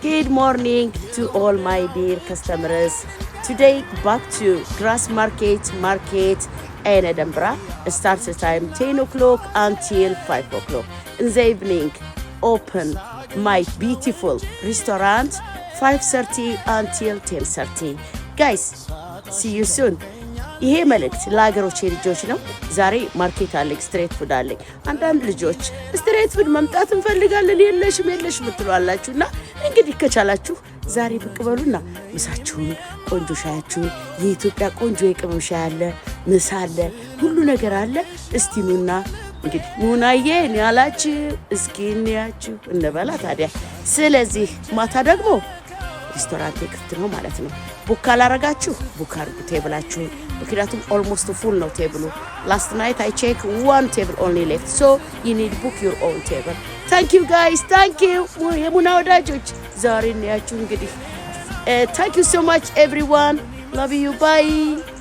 Good morning to all my dear customers. Today back to Grassmarket Market in Edinburgh. Start time 10 o'clock until 5 o'clock. In the evening, open my beautiful restaurant 5:30 until 10:30. Guys, see you soon. ይሄ መልእክት ለሀገሮቼ ልጆች ነው። ዛሬ market አለኝ፣ street food አለኝ። አንዳንድ ልጆች street food መምጣት እንፈልጋለን የለሽም የለሽም ትላላችሁ እና እንግዲህ ከቻላችሁ ዛሬ ብቅ በሉና ምሳችሁን፣ ቆንጆ ሻያችሁን፣ የኢትዮጵያ ቆንጆ የቅመም ሻይ አለ፣ ምሳ አለ፣ ሁሉ ነገር አለ። እስቲ ኑና እንግዲህ ሙናዬ እኔ ያላችሁ እስኪ እንያችሁ እንበላ ታዲያ። ስለዚህ ማታ ደግሞ ሬስቶራንት ክፍት ነው ማለት ነው። Book ካላረጋችሁ book አድርጉ table ኣችሁን፣ ምክንያቱም almost full ነው table ኡ። Last night I check, one table only left, so you need book your own table. Thank you guys, thank you የሙና ወዳጆች። ዛሬ እንያችሁ እንግዲህ። Thank you so much, everyone. Love you, bye.